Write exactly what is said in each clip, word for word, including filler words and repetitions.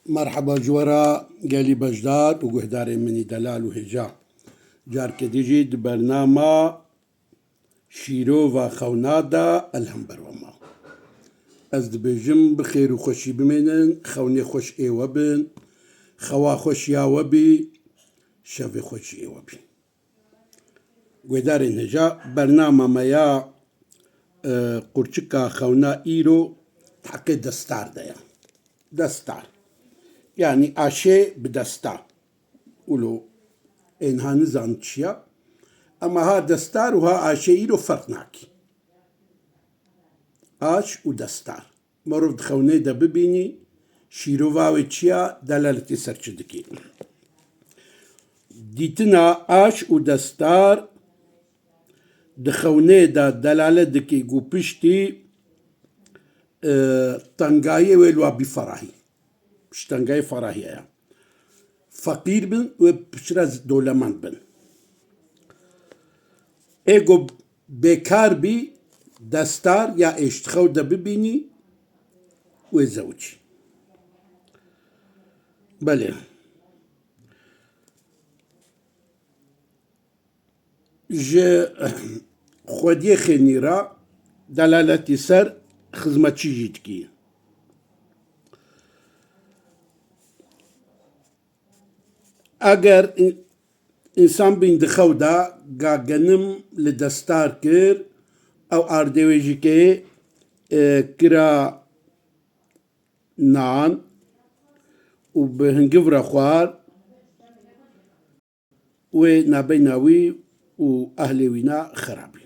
Merheba ji we re gelî beşdar û guhdarên min î delal û hêja. Carke dî jî di bernama Şîrova Xewna de ez li hember we ma. Ez dibêjim bi xêr û xweşî bimênin, xewnê xweş ê we bin, xewa xweş ya we bî, şevê xweş jî ê we bî. Guhdarên hêja, bernama me ya, e, qurçika xewna îro di heqê destar de ye. Destar. Yanî aşê bi destar. Ulo ên ha nizan çi ya. Ema ha destar û ha aşê îro ferq nakî. Aş û destar. Mirov di xewnê de bibînî, şîrova wê çi ya, delaletê ser çi dikî. Dîtina aş û destar di xewnê de delalet dikî ku piştî, e, tengayê wê li wa bî ferahî. Piştengayê ferahî ye. Feqîr bin wê piştre dewlemend bin. Ê ku bêkar bî, destar ya êş di xew de bibînî, wê zewicî. Belê. Ji xwediyê xênî re delaletî ser xizmetçî jî dikî. Eger în-, însan bîn di xew de ga genim li destar kir, ew ardê wê jî kê, e, kira nan û bi hingiv re xwar, wê nabeyna wî û ehlê wîna xerabî.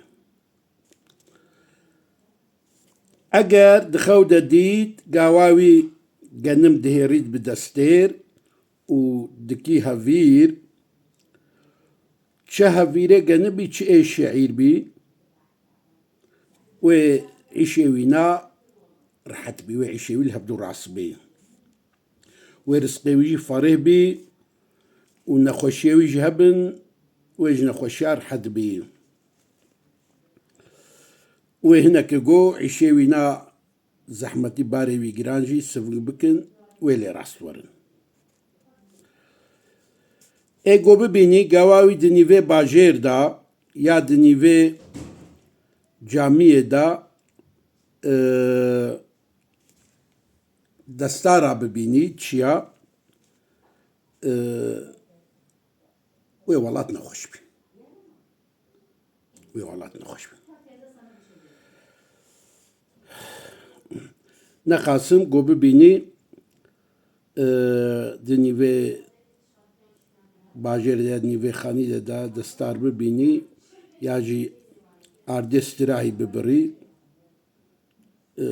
Eger di xew de dît gawa wî genim dihêrît bi destêr û dikî hevîr, çi hevîrê genimî çi ê şeîr bî, wê îşê wîna rehet bî, wê îşê wî li hevdû rast bî. Wê rizqê wî jî fereh bî û nexweşiyê wî jî hebin, wê ji nexweşiya rehet bî. Wê hinekê go îşê wîna zehmetî, barê wî giran jî sivik bikin, wê lê rast werin. Ê go bibînî gawa wî di nîvê bajêr de ya di nîvê camiyê de, e, destara bibînî çiya, e, wê welat nexweş bî. Wê welat nexweş bî. Nexasim go bibînî, e, di nîvê bajêr de, nîvê xanî de, de destar bibînî, ya jî ardê stirahî bibirî, e,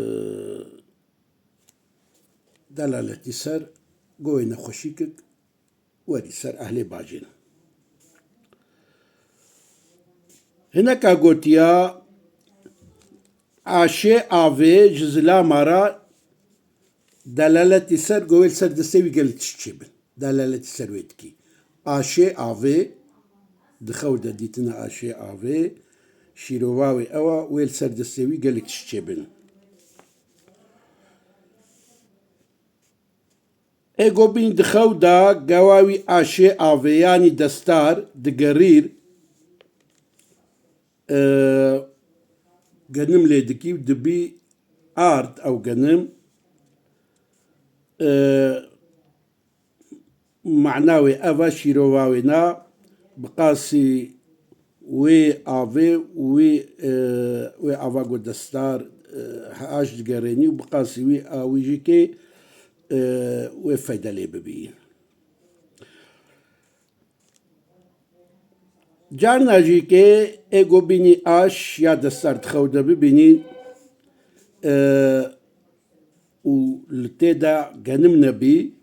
delaletî ser go wê nexweşîkik werî ser ehlê bajêr. Hineka gotiya, aşê avê ji zilama re delaletî ser go wê li ser destê wî gelek tişt çêbin. Delaletî ser wê dikî. Aşê avê, di xew de dîtina aşê avê, şîrova wê ew a, wê li ser destê wî gelek tişt çêbin. Ê go bîn di xew de gawa wî aşê avê, yanî destar, digerîr, e, genim lê dikî û dibî ard ew genim, e, mana wê ev e, şîrova wê na, bi qasî wê avê û wê, e, wê ava ku destar, e, aş digerênî û bi qasî wî awî jî kê, e, wê feyde lê bibî. Carna jî kê ê go bînî aş ya destar di xew de bibînî, e, û li tê de genim nebî,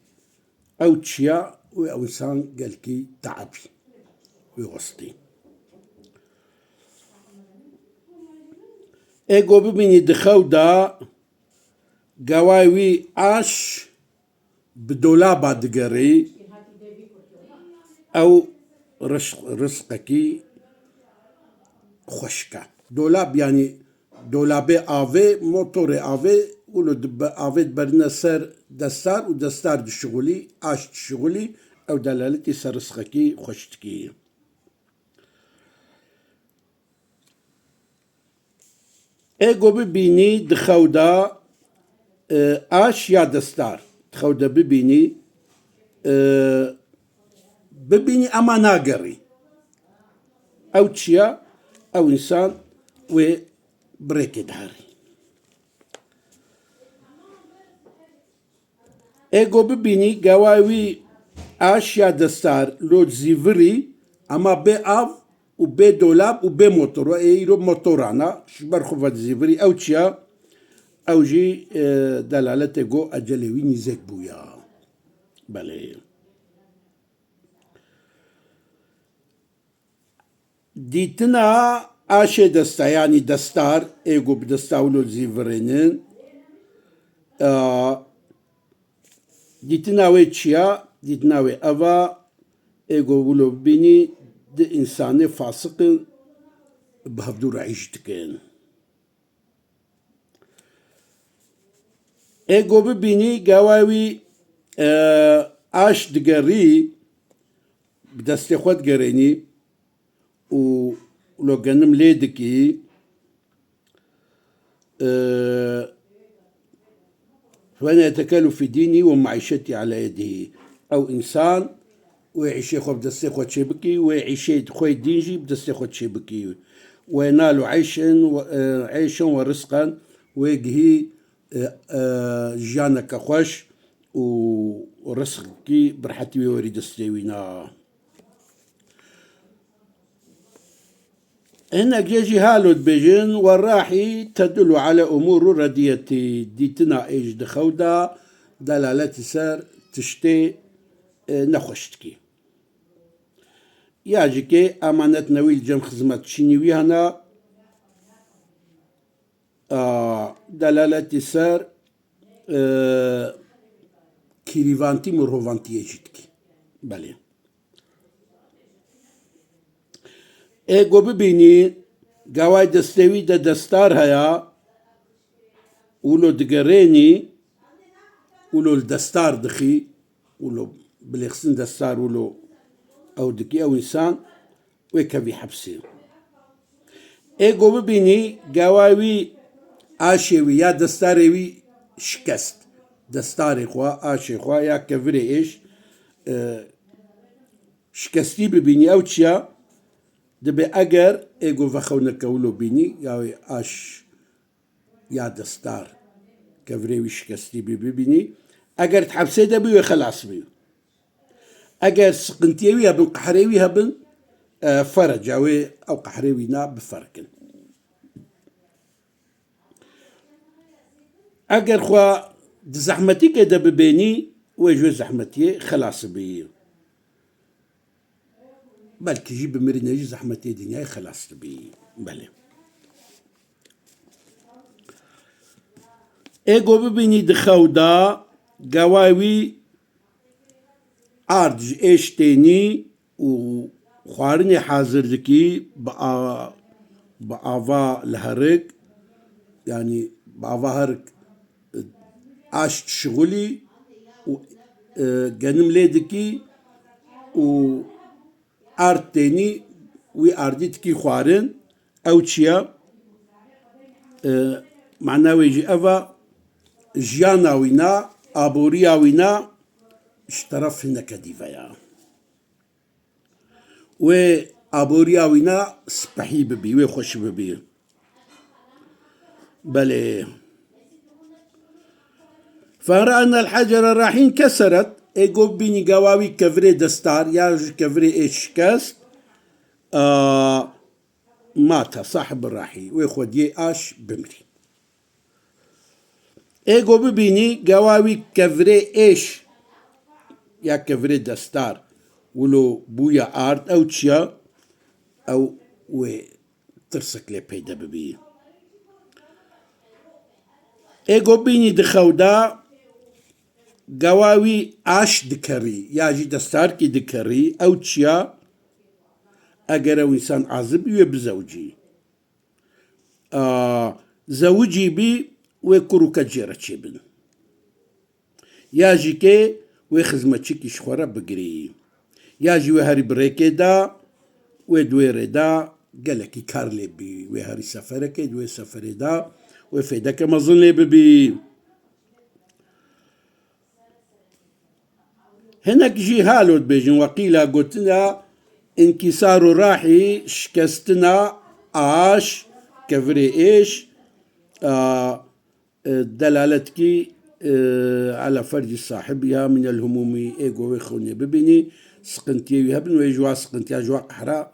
ew çiya wê ew însan gelkî teebî, wê westî. Ê go bibînî di xew de gaway wî aş bi dolaba digerî, ew ris-, risqekî xweşik e. Dolab, yanî dolabê avê, motorê avê wilo di be-, avê diberine ser destar û destar dişixulî, aş dişixulî, ew delaletî ser rizqekî xweş dikî. Ê ku bibînî di xew de, e, aş ya destar, di xew de bibînî, e, bibînî ema nagerî. Ew çi ye? Ew însan wê bi rêkê diherî. Ê ku bibînî gewa wî aş ya destar lo zîvirî, ema bê av û bê dolab û bê motor. Ê îro motoran e, ji ber xwe vedizîvirî. Ew çi ye? Ew jî, e, delaletê ku ecelê wî nîzêk bûye. Belê. Dîtina aşê desta, yanî destar, ê ku bi desta wilo zîvirênin, a, dîtina wê çi ya? Dîtina wê ev a, ê ku wilo bibînî di însanê fasiqin bi hevdû re îş dikin. Ê ku bibînî gewa wî, e, aş digerî, bi destê xwe digerênî û lo genim lê dikî, e, Fene yetekelu fî dînî we maîşetî ala yedihî. Ew însan wê îşê xwe bi destê xwe çêbikî, wê îşê xwe yê dîn jî bi destê xwe çêbikî. Wê nalo eyşin we, e, eyşin we rizqen, wê gihî, e, e, jiyaneke xweş û rizqkî bi rehetî wê werî destê wî na. Hinek jê jî halo dibêjin, werahî tedulu ala umûru rediyetî, dîtina êj di xew de delaletî ser tiştê, e, nexweş dikî. Ya jî kê emanet newî li cem xizmetçînî wî hene, a, delaletî ser, e, kîrîvantî, mirhovantiyê jî dikî. Belê. Ê ku bibînî, gaway destê wî de destar heya, wilo digerênî, wilo li destar dixî, wilo bilêxistin destar, wilo ew dikî, ew însan wê kevî hepsê. Ê ku bibînî, gewa wî, aşê wî ya destarê wî şikest. Destarê xwe, aşê xwe ya kevirê êş, e, şikestî bibînî, ew çi ya? Dibe eger ê ku vexewneke wilo bînî, ya wê aş ya destar kevirê wî şikestî bî bibînî, eger di hepsê de bî wê xelas bî. Eger siqintiyê wî hebin, qehrê wî hebin, e, fereca wê ew qehrê wî na biferikin. Eger xwe di zehmetîkê de bibênî, wê ji wê zehmetiyê xelas bî. Belkî jî bi mirinê jî zehmetê dinyayê xelas dibî. Belê. Ê ku bibînî di xew de, geway wî ard ji êş tênî û xwarinê hazir dikî, bi a-, bi ava li herik, yanî bi ava herik, e, aş dişixulî û, e, genim lê dikî û ard tênî, wî ardî dikî xwarin. Ew çi ye? E, mana wê jî ev e, jiyana wî na, aboriya wî na ji teref hineke dî ve ya. Wê aboriya wî na spehî bibî, wê xweş bibî. Belê. Fera enel hecere rahîn keseret, ê ku bînî gewa wî kevirê destar ya ji kevirê ê şikest, a, mata sahib rahî, wê xwediyê aş bimirî. Ê ku bibînî gewa wî kevirê êş ya kevirê destar wilo bûye ard, ew çi ye? Ew wê tirsek lê peyde bibî. Ê ku bînî di xew de gewa wî aş dikerî ya jî destarkî dikerî, ew çi ye? Eger ew însan azib bî wê bizewicî. A, zewicî bî, wê kur û keç jê re çêbin. Ya jî kê wê xizmetçikî ji xwe re bigirî. Ya jî wê herî bi rêkê de, wê di wê rê de gelekî kar lê bî. Wê herî seferekê, di wê seferê de wê fêdeke mezin lê bibî. Hinek jî halo dibêjin, weqîla gotina inkîsar û rahî, şikestina aş, kevirê êş, a, e, delalet kî, e, ala fercî sahibiha minel humûmî, ê go wê xewnê bibînî, siqintiyê wî hebin, wê ji wa siqintiya, ji wa qehra,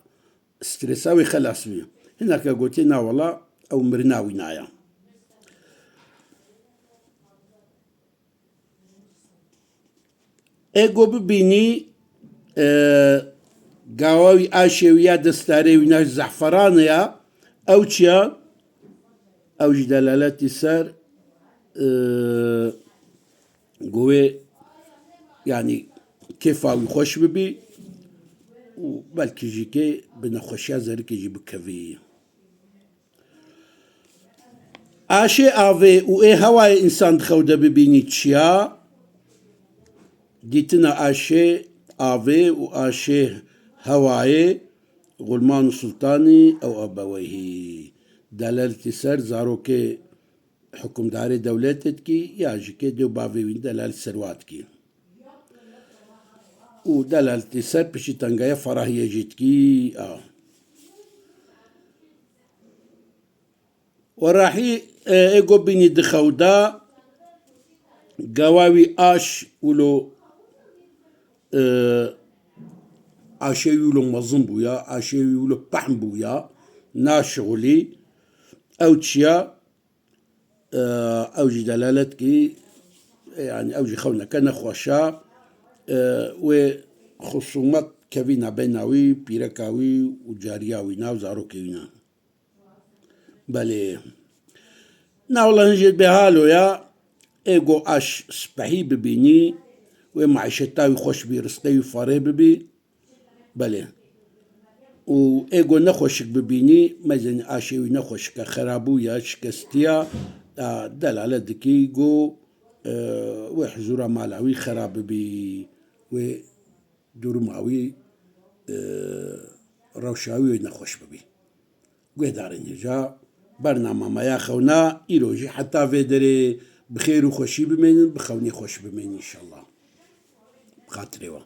stresa wê xelas bî. Hineke gotê, na wela, ew mirina wî naya. Ê go bibînî, e, gawa wî, aşê wî ya destarê wî na ji zehferanê ya, ew çi ya? Ew jî delaletî ser, e, go wê, yanî kêfa wî xweş bibî û belkî jî kê bi nexweşiya zerikê jî bikevî. Aşê avê û ê hewayê însan di xew de bibînî çi ya? Dîtina aşê avê û aşê hewayê, Xulman û Sultanî ew ebeweyhî. Delaletî ser zarokê hukimdarê dewletê dikî, ya jî kê dê û bavê wî delaletî ser wa dikî. Û delaletî ser piştî tengaya ferahiyê jî dikî, a. Werahî, e, ê go bînî di xew de, gawa wî aş wilo, e, aşê wî wilo mezin bûya, aşê wî wilo pehm bûya, naşixulî, ew çi ya? E, ew jî delalet kî, e, yanî ew jî xewneke nexweş a, e, wê xusûmet kevî nabeyna wî, pîreka wî û cariya wî na û zarokê wî na. Belê. Na wela hin jê bê halo ya, ê go aş spehî bibînî, wê maîşeta wî xweş bî, rizqê wî farê bibî. Belê. Û ê go nexweşik bibînî, mezenî aşê wî nexweşik e, xerabû ya, şikestiya, a, delalet dikî go, e, wê huzûra mala wî xerab bibî, wê duruma wî, e, rewşa wî wê nexweş bibî. Guhdarên hêja, bernama me ya xewna îro jî heta vê derê bi xêr û xweşî bimênin, bi xewnê xweş bimênin înşallah. Bi xatirê we.